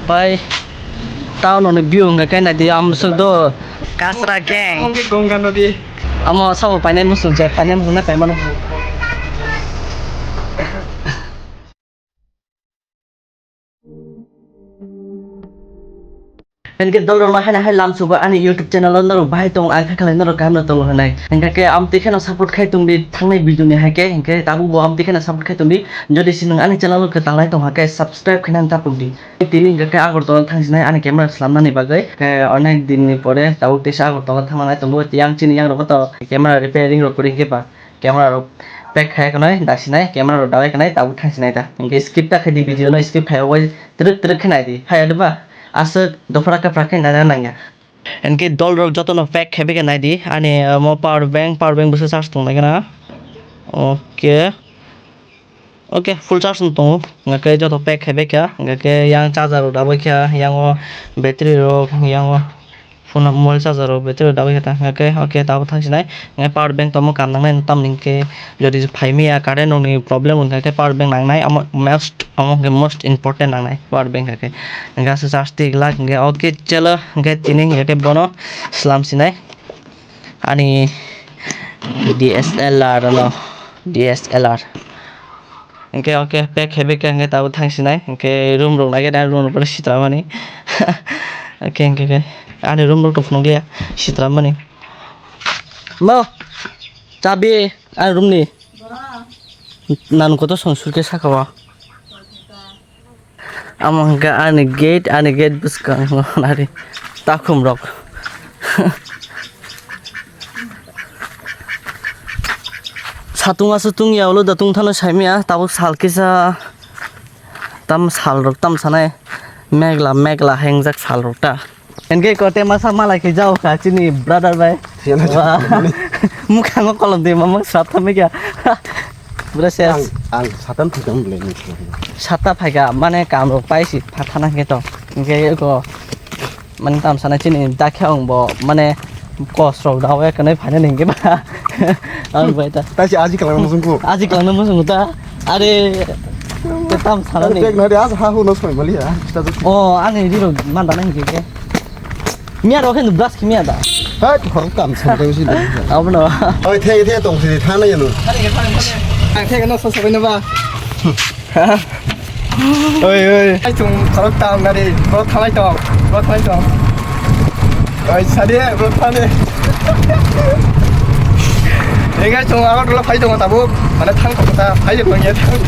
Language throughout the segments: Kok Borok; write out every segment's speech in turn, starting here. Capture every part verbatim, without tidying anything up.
Pai, town ni view hwnkha khe naidi, amswk do Kasra gang. Hwnkhe Ganga nodi. Amo sabo painai muchung je, painai muchung na paimano. Hwnkhe dolrok no haino hai lamsugo ani YouTube channel o norok bahai tongo, ang khe khlai norok kaham no tongo hwnwi. Hwnkhe amtwi kheno support khai tongdi thangnai video ni hai khe, hwnkhe tabuk bo amtwi kheno support khai tongdi. Jodi se nwng ani channel o kwtal nai tongkha khe subscribe khainani tapukdi. Tini hwnkhe khe Agartala thangsinai ani camera swlamnani bagwi. Khe onek din ni pore tabuk teisa Agartala thangna nai tongo. Yang chini yang rok to camera repairing rok kwrwi hwnkhe ba camera rok pack khai khwnai dasinai, camera rok dawai khwnai tabuk thangsinai ta. Hwnkhe skip ta khaidi video no, skip khai o twrwk twrwk khe naidi. Hai ado ba aswk dophra kaphra khe naina nangya. Hwnkhe dol rok joto no pack khai bai khe naidi. Ani omo power bank, power bank bwswk charge tong nai gana. Okay. Okay, full charge no tongo. Hwnkhe joto pack khai bai kha. Hwnkhe yang charger rok dabai kha, yang o battery rok, yang o phone mobile charger rok battery rok dabai kha ta. Hwnkhe okay, tabuk thang sinai. Hwnkhe power bank tongmo kam nangnai, tamni hwnkhe jodi phai maya current rok ni problem wngkha khe power bank nangnai. Amo most, amo hwnkhe most important nangnai power bank hwnkhe. Hwnkhe aswk charge tik lak hwnkhe okay chalo hwnkhe tini hwnkhe bono swlam sinai. Ani D S L R no, D S L R. Hwnkhe okay, pack khai bai kha, hwnkhe tabuk thang sinai. Hwnkhe room rok nai khe room rok sitra mani. Okay, hwnkhe khe ani room rok tong phunukliya, sitra mani. Mo, chabi ani room ni. Nanu koto song surkhe saka o. Amo hwnkhe ani gate, ani gate bwskango nari takhum rok. Satung aswk tungya ulo da tungthano saimaya, tabuk sal kisa tam sal rok tam sanai megla megla hengjak sal rok ta. Hwnkhe kote masa malai khe jao kha chini brother bai. Thiyana. Wah. Mukhango kolom de mamang srap thamwi kha. Bwrwi ses. Ang, ang satan thwkam le ni. Sata phaikha mane kam rok paisi phathana khe to. Hwnkhe ko mane tam sana chini dakhe ang bo mane kos rok dawe kanai phaina hwnkhe ba. Ang bai ta. Taisi aji kalangma sungku. Aji kalangma sungku ta. Are, te tam sana ni. Tek nari, ah, ha, hu, no, soi, mali, ah, kita tu. Oh, ani riro manda nang ke ke. Miya ro khe brush ke miya da. Hai, khorok kam sa ta usi. Abono. Oi, the, the, tong si, thana yanu. Ang the no so so no ba. Oi, oi. Ai, chung khorok tam nari, khorok thalai tong, khorok thalai tong. Oi, sadi, khorok thani. Engai chung Agartala phai tongo tabuk. Mane thang thang ta phai tong ya thang.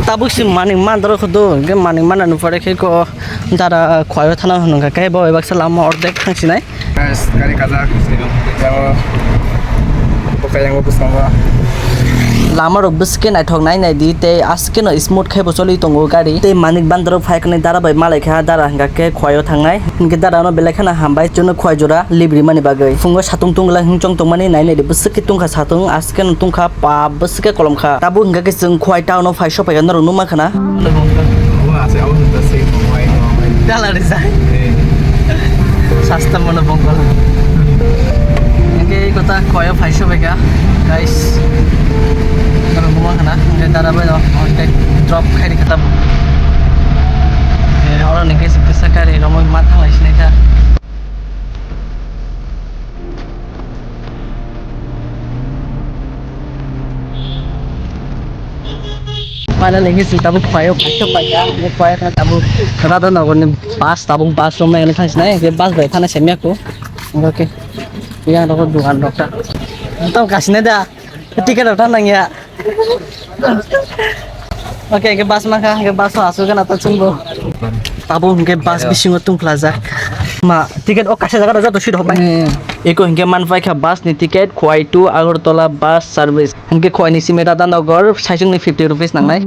Tabuk si manik man doro khudu, ge manik man anu pore khe ko dara khwai o thana hwnung kha khe bo ebak sa lama ordek thang sinai. Guys, gari kajak. Yang buka yang bwskango. Lama rok bwswk khe naithok nai nai di tei aswk khe no smooth khe bo choli tongo gari. Tei manik bandar rok phai khwnai dara bai malai kha, dara hwnkha khe khwai o thangnai. Hwnkhe dara no belai kheno hambai chwngno khwai jora libri mani bagwi. Phungo satung tungla hwnchong tongmani nai nai di bwswk khe tungkha satung, aswk khe no tungkha pa bwswk khe kolom kha. Tabuk hwnkha khe chwng khwai town o phai sophaikha norok nukma khana. Dala rijak. Sasta mano bongkol. Hwnkhe kota khwai o phai sophaikha guys. Norok nukma khana hwnkhe dara bai rok drop khai rikha tabuk. Oro ni khe kisa kari romwi ma thanglai sinai kha. Finally, hisi tabuk khwai o, khwai o, khwai o, khwai o, tabuk Radhanagar ni bus, tabuk bus romnai thang sinai, bus bai thana semya ko. Okay. Yang rok dukan rok ta. Tamo kasine da. Ticket rok ta nangya. Okay, hwnkhe bus mankha, hwnkhe bus o aswk gana ta chwngbo. Tabuk hwnkhe bus bisingo tungphlajak. Ma, ticket o kaisa jaga rok joto seat hokbai. Hmm. Eko hwnkhe manpaikha bus ni ticket, Khowai to Agartala bus service. Hwnkhe Khowai ni simi Radhanagar, saichung ni fifty rupees nangnai.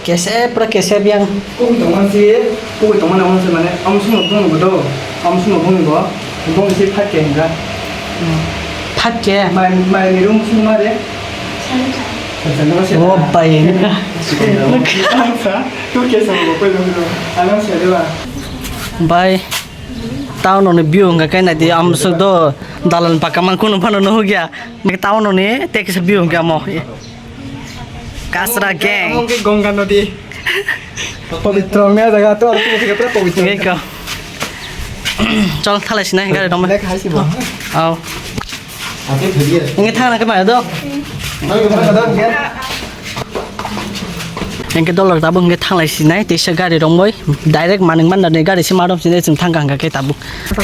Kesep, pura kesep yang. Kubui tongmani si, kubui tongmani omo se mane, omo sumno bung bo do, omo sumno bung bo, bung si five K hingka. Five K? Mai, mai ni room sumno ma de. Oh, bai, nukha. Nukha. Two K sa bo koi dong do. Ano se de ba. Bai. Town ni view hingka kai nai di, omo suk do, dalan paka man kuno phano nuhugya. Town ni te kisa view hingka mo. Kasra gang. Amo ke Ganga nodi. Pawitro wngnai jaga to, aro tumo khe pura pawitro. Ngai ko. Chol, thalai sinai gari dong. Black hai si bo. Au. Ate thodiya. Ngai thang na khe ma do. Ngai thang na khe. Engke dollar tabuk engke thanglai sinai, teisa gari rong bai, direct manik man nani gari se ma rong sinai, chwng thang kha khe tabuk.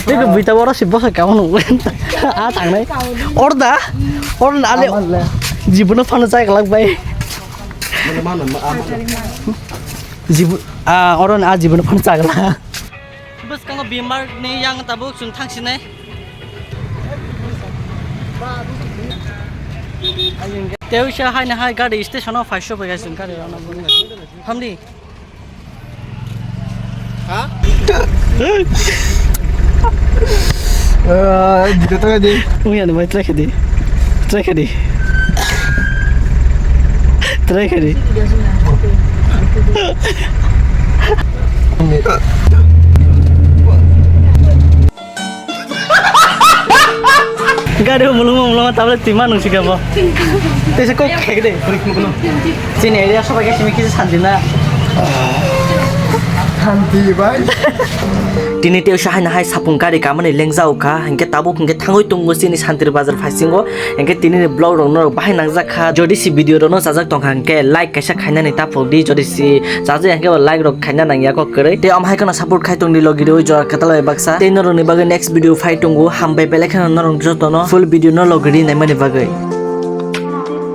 Tei bui tabuk oro se bwsai ka ono. A thangnai. Orda, orda ale. Jibono phano chai glak bai. Jibo, a, oro ni a jibono phano chai glak. Bwskango bimar ni yang tabuk chwng thang sinai. Tei uisa haino hai gari station o phai sophaikha chwng gari rok no. Hamdi. Ha? Eh, dito tayo di. Uy, ano ba, try ka di. Try ka di. Try ka di. Gari mulung mulung tablet tima nung sika bo. Tese kok khek de. Chini area sobai ke simi kisa santi na. Santi bai. Tini tei usa haino hai sapung gari kamani lengjao kha, hinkhe tabuk hinkhe thangwi tongo chini Santir Bazar phaisingo, hinkhe tini ni vlog rok norok bahai nangjak kha. Jodi si video rok no chajak tongkha hinkhe like kaisa khainani taphok di, jodi si chajak hinkhe bo like rok khaina nangya kok kwrwi. Tei omo hai kheno support khai tong di logi rwi jora kwtal bai baksa. Tei norok ni bagwi next video phai tongo, hambai belai kheno norok jotono full video no logi ri naimani bagwi.